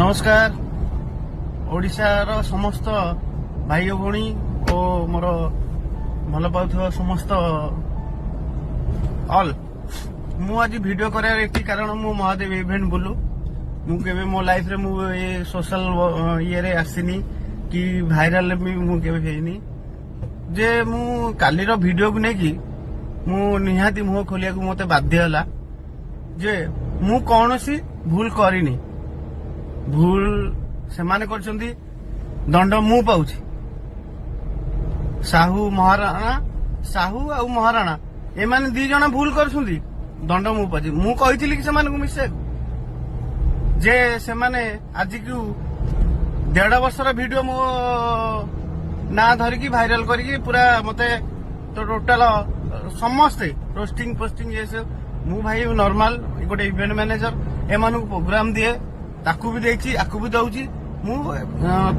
ନମସ୍କାର, ଓଡ଼ିଶାର ସମସ୍ତ ଭାଇ ଓ ଭଉଣୀ ଓ ମୋର ଭଲ ପାଉଥିବା ସମସ୍ତ ଅଲ୍। ମୁଁ ଆଜି ଭିଡିଓ କରିବାର ଏଠି କାରଣ ମୁଁ ମହାଦେବ ଇଭେଣ୍ଟ ବୁଲୁ। ମୁଁ କେବେ ମୋ ଲାଇଫରେ ମୁଁ ଏ ସୋଶାଲ ଇଏରେ ଆସିନି କି ଭାଇରାଲ ବି ମୁଁ କେବେ ହେଇନି ଯେ ମୁଁ କାଲିର ଭିଡିଓକୁ ନେଇକି ମୁଁ ନିହାତି ମୁହଁ ଖୋଲିବାକୁ ମତେ ବାଧ୍ୟ ହେଲା ଯେ ମୁଁ କୌଣସି ଭୁଲ କରିନି। ଭୁଲ ସେମାନେ କରିଛନ୍ତି, ଦଣ୍ଡ ମୁଁ ପାଉଛି। ସାହୁ ମହାରାଣା, ସାହୁ ଆଉ ମହାରାଣା, ଏମାନେ ଦି ଜଣ ଭୁଲ କରୁଛନ୍ତି, ଦଣ୍ଡ ମୁଁ ପାଉଛି। ମୁଁ କହିଥିଲି କି ସେମାନଙ୍କୁ ମିଶେଇବାକୁ ଯେ ସେମାନେ ଆଜିକୁ ଦେଢ ବର୍ଷର ଭିଡିଓ ମୋ ନାଁ ଧରିକି ଭାଇରାଲ କରିକି ପୁରା ମତେ ତ ଟୋଟାଲ ସମସ୍ତେ ରୋଷ୍ଟିଂ ଫୋଷ୍ଟିଂ ଇଏ ସେ। ମୁଁ ଭାଇ ନର୍ମାଲ ଗୋଟେ ଇଭେଣ୍ଟ ମ୍ୟାନେଜର, ଏମାନଙ୍କୁ ପ୍ରୋଗ୍ରାମ ଦିଏ। ତାକୁ ବି ଦେଇଛି, ଆକୁ ବି ଦଉଛି। ମୁଁ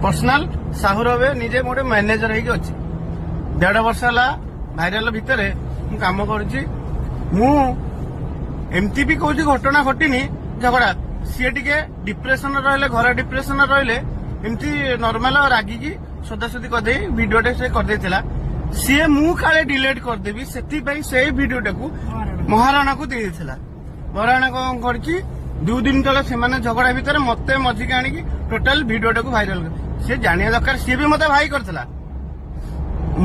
ପର୍ସନାଲ ସାହୁର ଏବେ ନିଜେ ଗୋଟେ ମ୍ୟାନେଜର ହେଇକି ଅଛି। ଦେଢ ବର୍ଷ ହେଲା ଭାଇରାଲ ଭିତରେ ମୁଁ କାମ କରୁଛି। ମୁଁ ଏମିତି ବି କହୁଛି ଘଟଣା ଘଟିନି ଝଗଡା। ସିଏ ଟିକେ ଡିପ୍ରେସନ ରହିଲେ, ଘର ଡିପ୍ରେସନ ରହିଲେ, ଏମିତି ନର୍ମାଲ ରାଗିକି ସୋଦାସୋଦି କରିଦେଇ ଭିଡିଓଟା ସେ କରିଦେଇଥିଲା। ସିଏ ମୁଁ କାଳେ ଡିଲେଟ କରିଦେବି, ସେଥିପାଇଁ ସେଇ ଭିଡିଓଟାକୁ ମହାରାଣାକୁ ଦେଇଦେଇଥିଲା। ମହାରାଣା କଣ କରିଛି, 2 ଦିନ ତଳେ ସେମାନେ ଝଗଡା ଭିତରେ ମତେ ମଝିକି ଆଣିକି ଟୋଟାଲ ଭିଡିଓଟାକୁ ଭାଇରାଲ। ସିଏ ଜାଣିବା ଦରକାର, ସିଏ ବି ମତେ ଭାଇ କରିଥିଲା।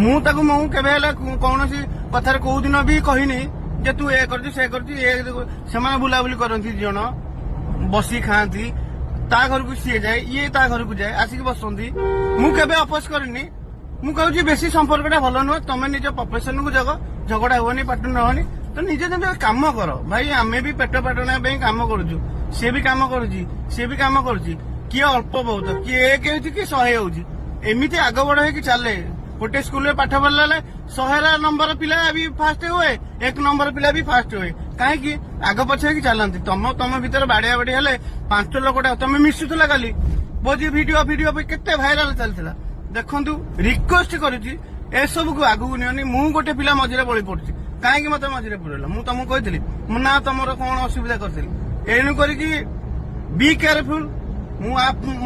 ମୁଁ ତାକୁ ମୁଁ କେବେ ହେଲେ କୌଣସି କଥାରେ କୋଉ ଦିନ ବି କହିନି ଯେ ତୁ ଏ କରୁଛୁ, ସେ କରୁଛୁ ଏ। ସେମାନେ ବୁଲାବୁଲି କରନ୍ତି, ଦି ଜଣ ବସି ଖାଆନ୍ତି। ତା ଘରକୁ ସିଏ ଯାଏ, ଇଏ ତା ଘରକୁ ଯାଏ, ଆସିକି ବସନ୍ତି। ମୁଁ କେବେ ଅପୋଜ କରିନି। ମୁଁ କହୁଛି ବେଶୀ ସମ୍ପର୍କଟା ଭଲ ନୁହଁ। ତମେ ନିଜ ପ୍ରଫେସନକୁ ଜଗ, ଝଗଡା ହୁଅନି, ପାଟି ହୁଅନି, ତ ନିଜେ ନିଜ କାମ କର। ଭାଇ, ଆମେ ବି ପେଟ ପାଟଣା ପାଇଁ କାମ କରୁଛୁ। ସିଏ ବି କାମ କରୁଛି, ସିଏ ବି କାମ କରୁଛି। କିଏ ଅଳ୍ପ ବହୁତ, କିଏ ଏକ ହେଉଛି, କିଏ 100 ହେଉଛି, ଏମିତି ଆଗ ବଡ ହେଇକି ଚାଲେ। ଗୋଟେ ସ୍କୁଲରେ ପାଠ ପଢିଲା, 100 ନମ୍ବର ପିଲା ବି ଫାଷ୍ଟ ହୁଏ, ଏକ ନମ୍ବର ପିଲା ବି ଫାଷ୍ଟ ହୁଏ। କାହିଁକି ଆଗ ପଛ ହେଇକି ଚାଲନ୍ତି? ତମ ତମ ଭିତରେ ବାଡିଆ ବାଡି ହେଲେ ପାଞ୍ଚ ଲୋକଟା ତମେ ମିଶୁଥିଲା। କାଲି ଭୋଜି ଭିଡିଓ ଭିଡିଓ ବି କେତେ ଭାଇରାଲ ଚାଲିଥିଲା, ଦେଖନ୍ତୁ। ରିକ୍ୱେଷ୍ଟ କରୁଛି, ଏସବୁକୁ ଆଗକୁ ନିଅନି। ମୁଁ ଗୋଟେ ପିଲା ମଝିରେ ବଳି ପଡୁଛି। କାହିଁକି ମତେ ମଝିରେ ପୁରେଇଲ? ମୁଁ ତମକୁ କହିଥିଲି ମୁଁ ନା ତମର କଣ ଅସୁବିଧା କରିଥିଲି? ଏଣୁ କରିକି ବି କେୟାରଫୁଲ। ମୁଁ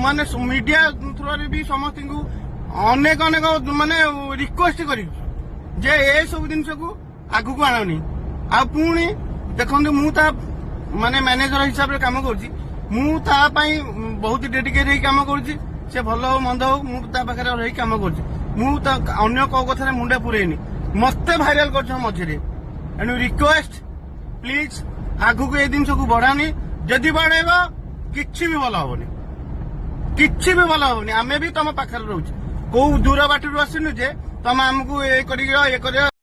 ମାନେ ମିଡିଆ ଥ୍ରୋରେ ବି ସମସ୍ତଙ୍କୁ ଅନେକ ଅନେକ ମାନେ ରିକ୍ୱେଷ୍ଟ କରିବି ଯେ ଏସବୁ ଜିନିଷକୁ ଆଗକୁ ଆଣନି। ଆଉ ପୁଣି ଦେଖନ୍ତୁ, ମୁଁ ତା ମାନେ ମ୍ୟାନେଜର ହିସାବରେ କାମ କରୁଛି। ମୁଁ ତା ପାଇଁ ବହୁତ ଡେଡିକେଟ ହେଇକି କାମ କରୁଛି। ସେ ଭଲ ହଉ ମନ୍ଦ ହଉ, ମୁଁ ତା ପାଖରେ ରହି କାମ କରୁଛି। ମୁଁ ତା ଅନ୍ୟ କୋଉ କଥାରେ ମୁଣ୍ଡ ପୁରେଇନି। ମତେ ଭାଇରାଲ କରୁଛ ମଝିରେ। ଏଣୁ ରିକ୍ୱେଷ୍ଟ, ପ୍ଲିଜ, ଆଗକୁ ଏଇ ଜିନିଷକୁ ବଢାନି। ଯଦି ବଢେଇବ, କିଛି ବି ଭଲ ହବନି, କିଛି ବି ଭଲ ହବନି। ଆମେ ବି ତମ ପାଖରେ ରହୁଛୁ, କୋଉ ଦୂର ବାଟରୁ ଆସିନୁ ଯେ ତମେ ଆମକୁ ଏ କରିବ, ଇଏ କରିବ।